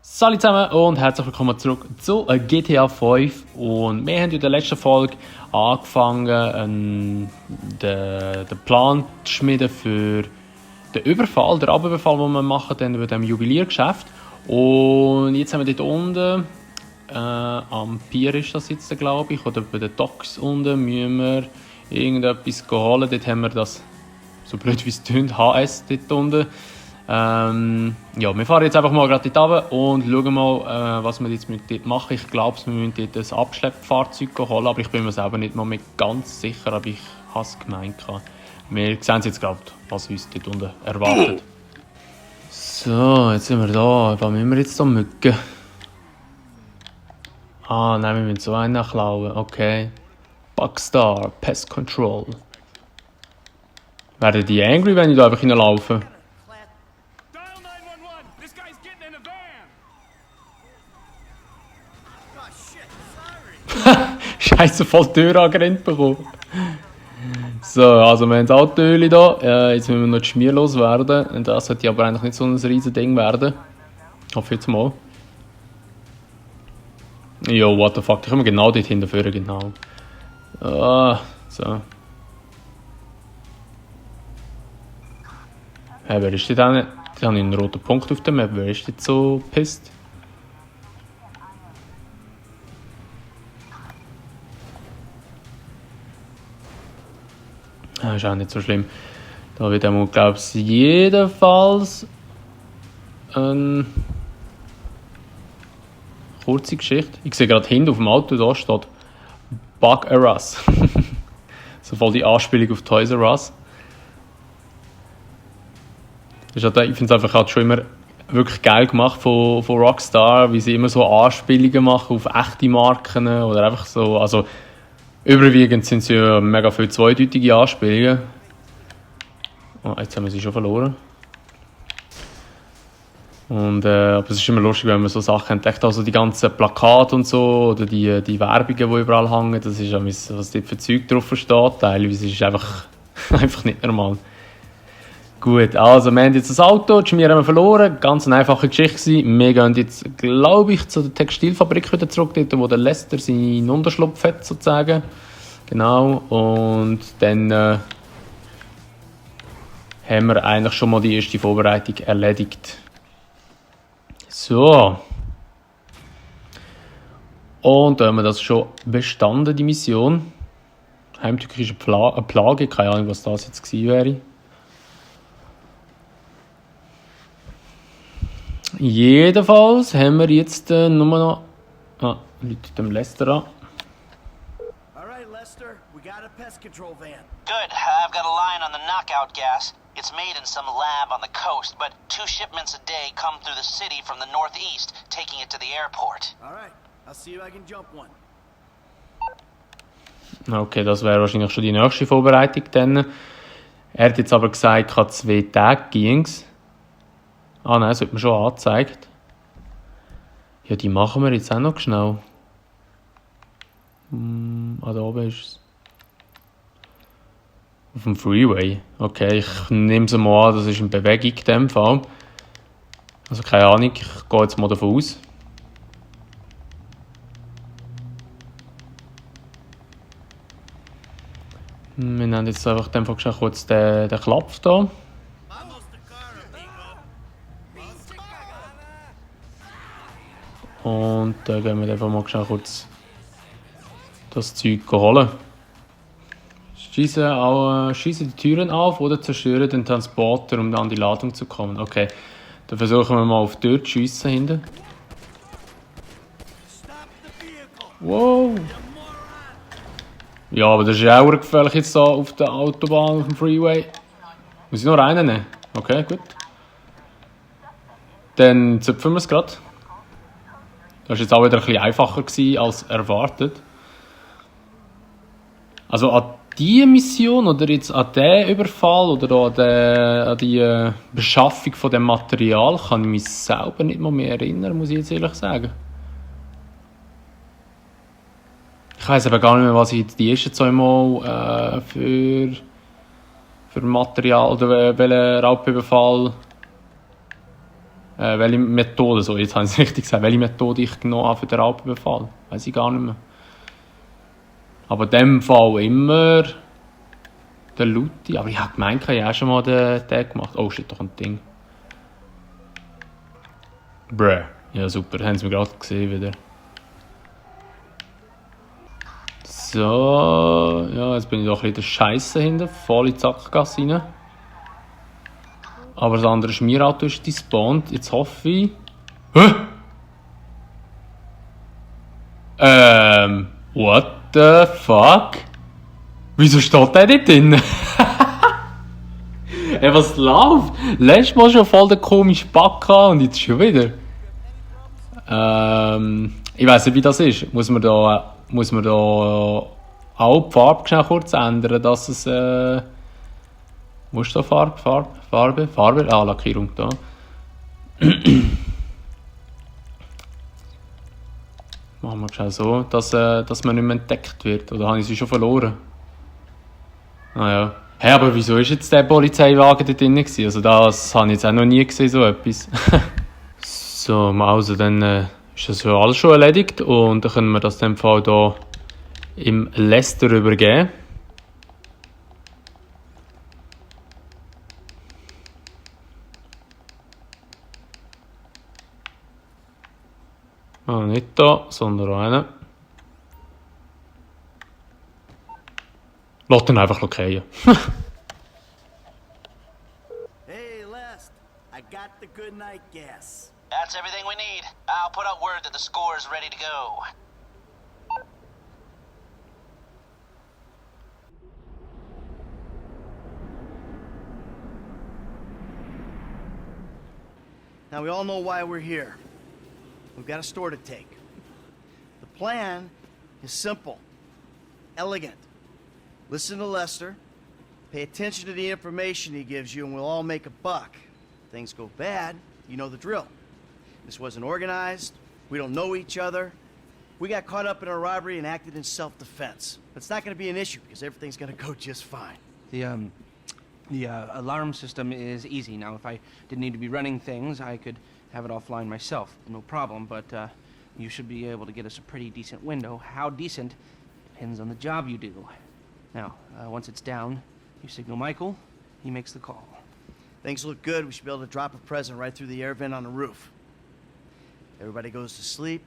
Salut zusammen und herzlich willkommen zurück zu GTA 5. Und wir haben in der letzten Folge angefangen, den Plan zu schmieden für den Überfall, den Raubüberfall, den wir machen dann über dem Juweliergeschäft. Und jetzt haben wir dort unten, am Pier ist das jetzt, glaube ich, oder bei den Docks unten, müssen wir irgendetwas holen. Dort haben wir das, so blöd wie es tönt, HS dort unten. Ja, wir fahren jetzt einfach mal gerade dort runter und schauen mal, was wir jetzt dort machen. Ich glaube, wir müssen dort ein Abschleppfahrzeug holen, aber ich bin mir selber nicht mal ganz sicher, aber ich habe es gemeint. Wir sehen jetzt gerade, was uns dort unten erwartet. So, jetzt sind wir da. Was müssen wir jetzt da mücken? Ah, nein, wir müssen so einen klauen. Okay. Bugstar, Pest Control. Werden die angry, wenn ich da einfach hineinlaufe? Scheiße, voll die Tür angerannt bekommen. So, also wir haben das Autoöl hier. Jetzt müssen wir noch schmierlos werden. Und das sollte aber eigentlich nicht so ein riesen Ding werden. Hoffe jetzt mal. Jo, what the fuck, die kommen genau dort hinterführen, genau. So. Hey, wer ist denn? Da habe ich einen roten Punkt auf der Map. Wer ist jetzt so pisst? Ist auch nicht so schlimm. Da wird einmal, glaube ich, jedenfalls eine kurze Geschichte. Ich sehe gerade hinten auf dem Auto, da steht Bug R Us. So voll die Anspielung auf Toys R Us. Ich finde es einfach halt schon immer wirklich geil gemacht von Rockstar, wie sie immer so Anspielungen machen auf echte Marken oder einfach so. Also, überwiegend sind es ja mega viele zweideutige Anspielungen. Oh, jetzt haben wir sie schon verloren. Und, aber es ist immer lustig, wenn man so Sachen entdeckt, also die ganzen Plakate und so, oder die Werbungen, die überall hängen, das ist was dort für Zeug drauf steht, teilweise ist es einfach, einfach nicht normal. Gut, also wir haben jetzt das Auto, die Schmier haben wir verloren, ganz eine einfache Geschichte gewesen. Wir gehen jetzt, glaube ich, zu der Textilfabrik wieder zurück, dort wo der Lester seinen Unterschlupf hat, sozusagen. Genau, und dann haben wir eigentlich schon mal die erste Vorbereitung erledigt. So. Und da haben wir das schon bestanden, die Mission. Heimtückische Plage, keine Ahnung, was das jetzt gewesen wäre. Jedenfalls haben wir jetzt nur noch... Leute dem Lester an. Alright, Lester, we got a pest control van. Good. I've got a line on the knockout gas. It's made in some lab on the coast, but 2 shipments a day come through the city from the northeast, taking it to the airport. Alright, I'll see if I can jump one. Okay, das wäre wahrscheinlich schon die nächste Vorbereitung dann. Er hat jetzt aber gesagt, 2 Tage ging's. Ah nein, das wird mir schon angezeigt. Ja, die machen wir jetzt auch noch schnell. Da oben ist es. Auf dem Freeway. Okay, ich nehme es mal an, das ist in Bewegung in dem Fall. Also keine Ahnung, ich gehe jetzt mal davon aus. Wir nehmen jetzt einfach kurz den Klapf hier. Und dann gehen wir einfach mal kurz das Zeug holen. Schießen die Türen auf oder zerstören den Transporter, um an die Ladung zu kommen. Okay, dann versuchen wir mal auf die Tür zu schiessen hinten. Wow! Ja, aber das ist ja auch gefährlich jetzt da auf der Autobahn, auf dem Freeway. Muss ich noch einen nehmen? Okay, gut. Dann züpfen wir es gerade. Das war jetzt auch wieder ein bisschen einfacher gewesen als erwartet. Also an diese Mission oder jetzt an diesen Überfall oder an die Beschaffung von dem Material kann ich mich selber nicht mehr erinnern, muss ich jetzt ehrlich sagen. Ich weiss aber gar nicht mehr, was ich jetzt die ersten 2 Mal für Material oder welchen Raubüberfall welche Methode, so jetzt habe ich es richtig gesagt, welche Methode ich genommen habe für den Raubüberfall. Weiß ich gar nicht mehr. Aber in dem Fall immer der Luti. Aber ich habe gemeint, ich habe auch schon mal den gemacht. Oh shit, doch ein Ding. Bruh. Ja super, haben sie mir gerade gesehen wieder. So, ja, jetzt bin ich doch ein bisschen der Scheisse hinten, voll in die Sackgasse rein. Aber das andere Schmierauto ist despawned. Jetzt hoffe ich... Hä? What the fuck? Wieso steht der nicht drin? Ey, was läuft? Letztes Mal schon voll der komische Bug und jetzt schon wieder. Ich weiss nicht, wie das ist. Muss man da auch die Farbe schnell kurz ändern, dass es... Musst du da Farbe? Ah, Lackierung da. Machen wir schnell so, dass man nicht mehr entdeckt wird. Oder habe ich sie schon verloren? Naja. Hey, aber wieso ist jetzt der Polizeiwagen da drin gewesen? Also das habe ich jetzt auch noch nie gesehen, so etwas. So, also dann ist das ja alles schon erledigt und dann können wir das in dem Fall hier im Lester übergeben. Ah, nicht da, sondern einen. Lass ihn einfach fallen. Hey, Lest. I got the good night gas. That's everything we need. I'll put out word that the score is ready to go. Now, we all know why we're here. We've got a store to take. The plan is simple, elegant. Listen to Lester, pay attention to the information he gives you, and we'll all make a buck. If things go bad, you know the drill. This wasn't organized, we don't know each other. We got caught up in a robbery and acted in self-defense. But it's not going to be an issue, because everything's going to go just fine. The alarm system is easy. Now, if I didn't need to be running things, I could have it offline myself. No problem, but you should be able to get us a pretty decent window. How decent depends on the job you do. Now, once it's down, you signal Michael, he makes the call. Things look good, we should be able to drop a present right through the air vent on the roof. Everybody goes to sleep,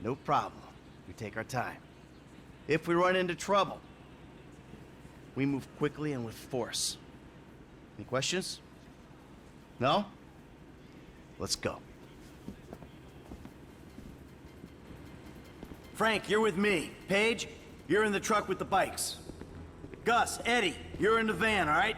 no problem. We take our time. If we run into trouble, we move quickly and with force. Any questions? No? Let's go. Frank, you're with me. Paige, you're in the truck with the bikes. Gus, Eddie, you're in the van, all right?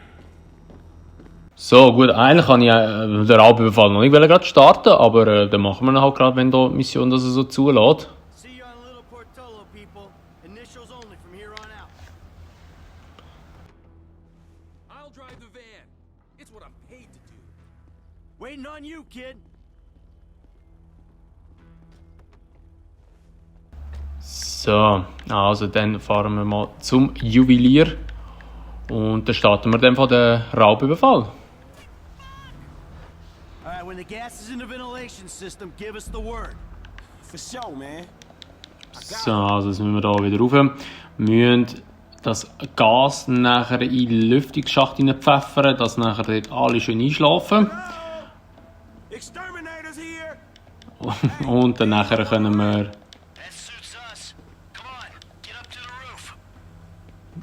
So, gut, eigentlich kann ich den Raubüberfall noch nicht gerade starten, aber dann machen wir ihn halt gerade, wenn die Mission das so zulässt. See you on Little Portola, people. Initials only from here on out. I'll drive the van. It's what I'm paid to do. Waiting on you, kid. So, also dann fahren wir mal zum Juwelier und dann starten wir dann von den Raubüberfall. All right, when the gas is in the ventilation system, give us the word. For sure, man. So, also jetzt müssen wir hier wieder rauf. Wir müssen das Gas nachher in den Lüftungsschacht pfeffern, dass nachher dort alle schön einschlafen. Exterminators here. Und dann nachher können wir...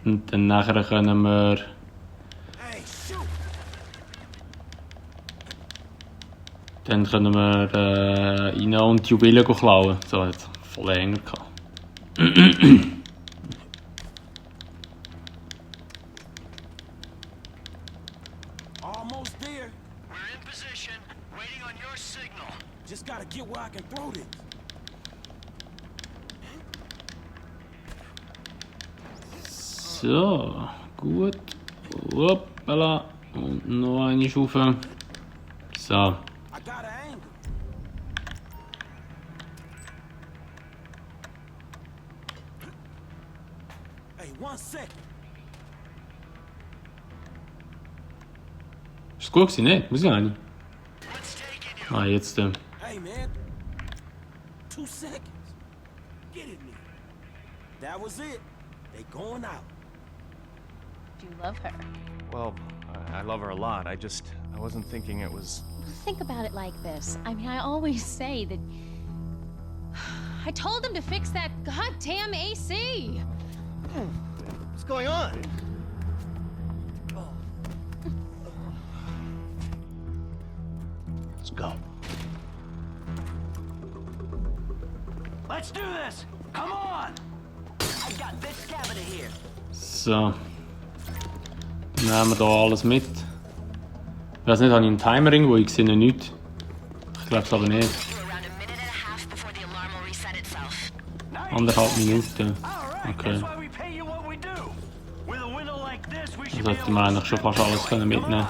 Und dann nachher können wir... Hey, shoot. Dann können wir rein und die Juwelen klauen. So, jetzt voll länger gehabt. Almost there. We're in position, waiting on your signal. Just gotta get where I can throw this. So, gut. Hoppala. Und noch eine Stufe. So. I got an angle. Hey, 1 second. Ist es gut gewesen? Nicht? Muss ich nicht? Ah, jetzt. Hey, man. 2 seconds. Get it, me. That was it. They going out. Do you love her? Well, I love her a lot. I wasn't thinking it was... Think about it like this. I mean, I always say that... I told him to fix that goddamn AC! What's going on? Let's go. Let's do this! Come on! I got this cabinet here. So. Nehmen wir da alles mit. Ich weiß nicht, habe ich einen Timer irgendwo? Ich sehe nichts. Ich glaube es aber nicht. 1,5 Minuten. Okay. Das hätte man eigentlich schon fast alles können mitnehmen.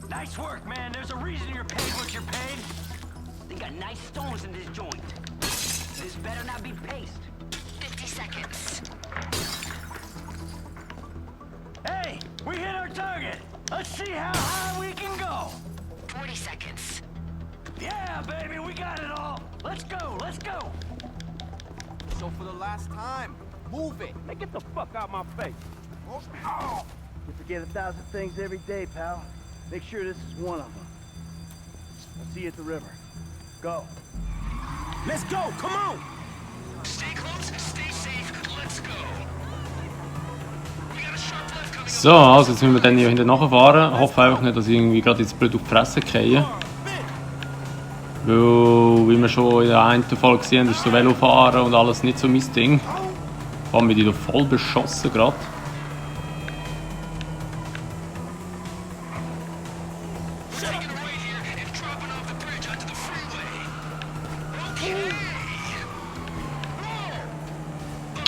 Nice work, man. There's a reason you're paid what you're paid. They got nice stones in this joint. This better not be paste. 50 seconds. Hey, we hit our target. Let's see how high we can go. 40 seconds. Yeah, baby, we got it all. Let's go, let's go. So for the last time, move it. Man, get the fuck out my face. Oh. You forget 1,000 things every day, pal. Make sure this is one of them. I'll see you at the river. Go. Let's go, come on. Stay close, stay safe, let's go. We got a sharp left coming. So, also jetzt müssen wir dann hier hinten nachfahren. Ich hoffe einfach nicht, dass ich irgendwie gerade jetzt blöd auf die Fresse gehe. Weil, wie wir schon in der einen Folge gesehen haben, ist so Velofahren und alles nicht so mein Ding. Vor allem bin ich da voll beschossen gerade.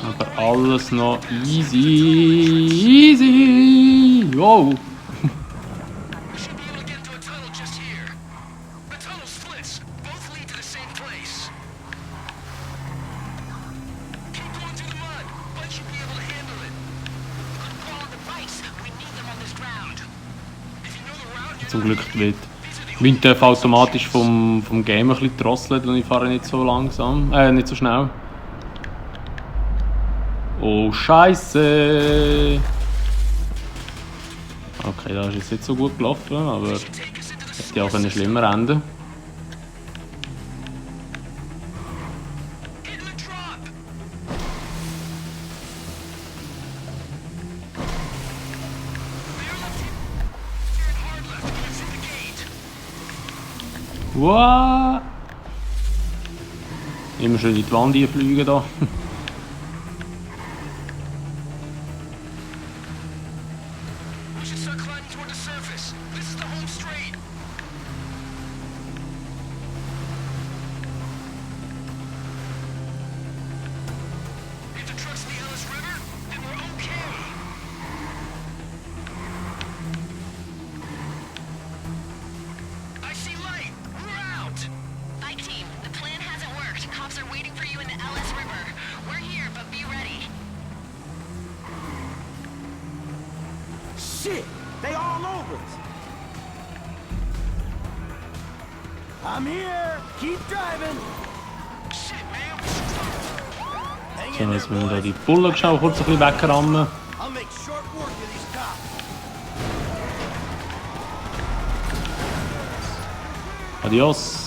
Aber alles noch easy. Wow. Zum Glück wird Wind automatisch vom Game ein bisschen drosselt und ich fahre nicht so langsam, nicht so schnell. Oh Scheiße! Okay, das ist jetzt nicht so gut gelaufen, aber hätte auch schlimmer enden. What? Immer schön in die Wand fliegen da. Shit, they all over us. I'm here. Keep driving. Shit, man. So, jetzt müssen wir da die Bullen schnell kurz ein bisschen wegrammen. I'll make short work of these cops. Adios.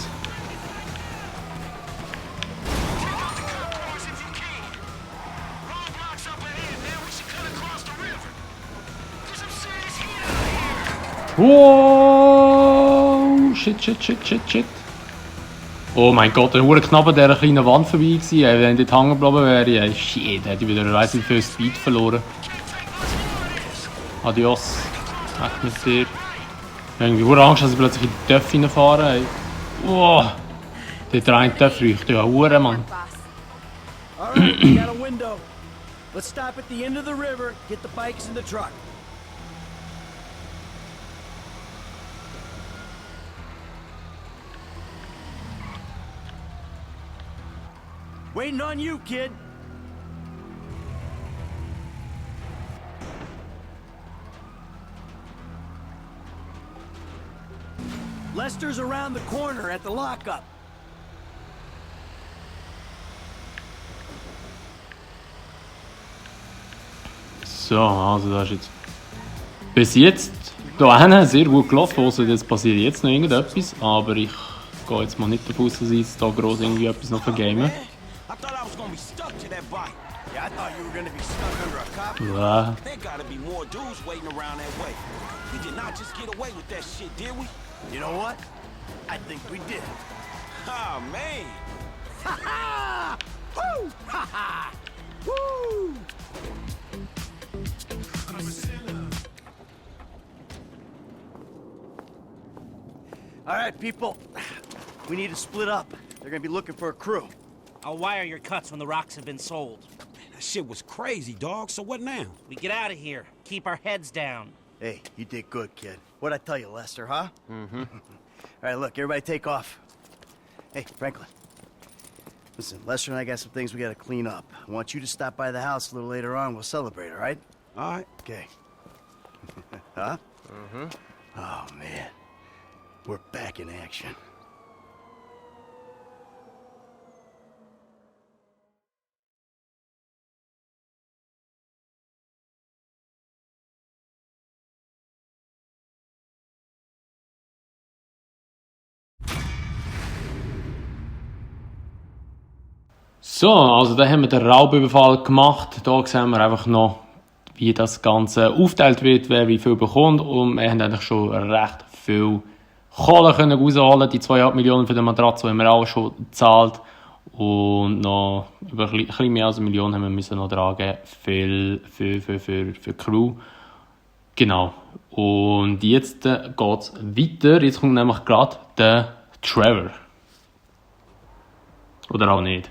Wow! Shit. Oh mein Gott, der war knapp an dieser kleinen Wand vorbei gewesen. Wenn ich dort hängen geblieben wäre, shit, hätte ich wieder, weiss nicht, viel Speed verloren. Adios. Echt mit dir. Irgendwie war Angst, dass ich plötzlich in die Töpfe reinfahre. Wow! Der rein Töpfe riecht ja Huren, Mann. Alright, we got a window. Let's stop at the end of the river, get the bikes in the truck. Waiting on you, kid. Lester's around the corner at the lockup. So, also das ist jetzt bis jetzt da hinten sehr gut gelaufen. Also jetzt passiert jetzt noch irgendetwas, aber ich gehe jetzt mal nicht davon aus, dass ich jetzt da gross irgendwie etwas noch vergamen. I thought I was gonna be stuck to that bike. Yeah, I thought you were gonna be stuck under a cop. Ja. There gotta be more dudes waiting around that way. We did not just get away with that shit, did we? You know what? I think we did. Ah, man. Ha ha! Woo! Ha ha! Woo! All right, people. We need to split up. They're gonna be looking for a crew. I'll wire your cuts when the rocks have been sold. That shit was crazy, dog. So what now? We get out of here. Keep our heads down. Hey, you did good, kid. What'd I tell you, Lester, huh? Mm-hmm. All right, look, everybody take off. Hey, Franklin. Listen, Lester and I got some things we gotta clean up. I want you to stop by the house a little later on. We'll celebrate, all right? All right. Okay. Huh? Mm-hmm. Oh, man. We're back in action. So, also da haben wir den Raubüberfall gemacht. Da sehen wir einfach noch, wie das Ganze aufgeteilt wird, wer wie viel bekommt. Und wir haben eigentlich schon recht viel Kohle können rausholen. Die 2,5 Millionen für die Matratze haben wir auch schon gezahlt. Und noch über ein bisschen mehr als 1 Million haben wir müssen noch tragen für die Crew. Genau. Und jetzt geht es weiter. Jetzt kommt nämlich gerade der Trevor. Oder auch nicht.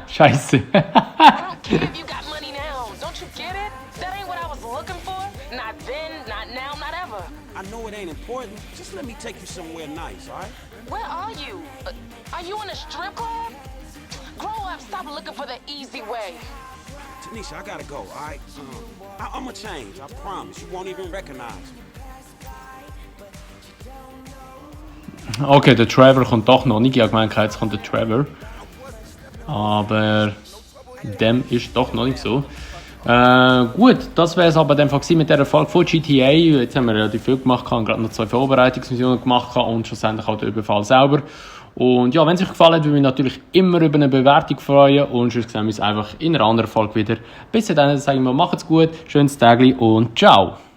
Scheiße. I don't care if you got money now. Don't you get it? That ain't what I was looking for. Not then, not now, not ever. I know it ain't important. Just let me take you somewhere nice, all right? Where are you? Are you in a strip club? Grow up, stop looking for the easy way. Tanisha, I gotta go, all right? I'ma change, I promise. You won't even recognize me. Okay, der Trevor kommt doch noch nicht. Ich habe gemeint, jetzt kommt der Trevor. Aber dem ist doch noch nicht so. Gut, das wäre es aber dann mit dieser Folge von GTA. Jetzt haben wir relativ viel gemacht, haben gerade noch 2 Vorbereitungsmissionen gemacht und schlussendlich auch den Überfall selber. Und ja, wenn es euch gefallen hat, würde ich mich natürlich immer über eine Bewertung freuen. Und sonst sehen wir uns einfach in einer anderen Folge wieder. Bis dahin sagen wir, macht's gut, schönes Tag und ciao!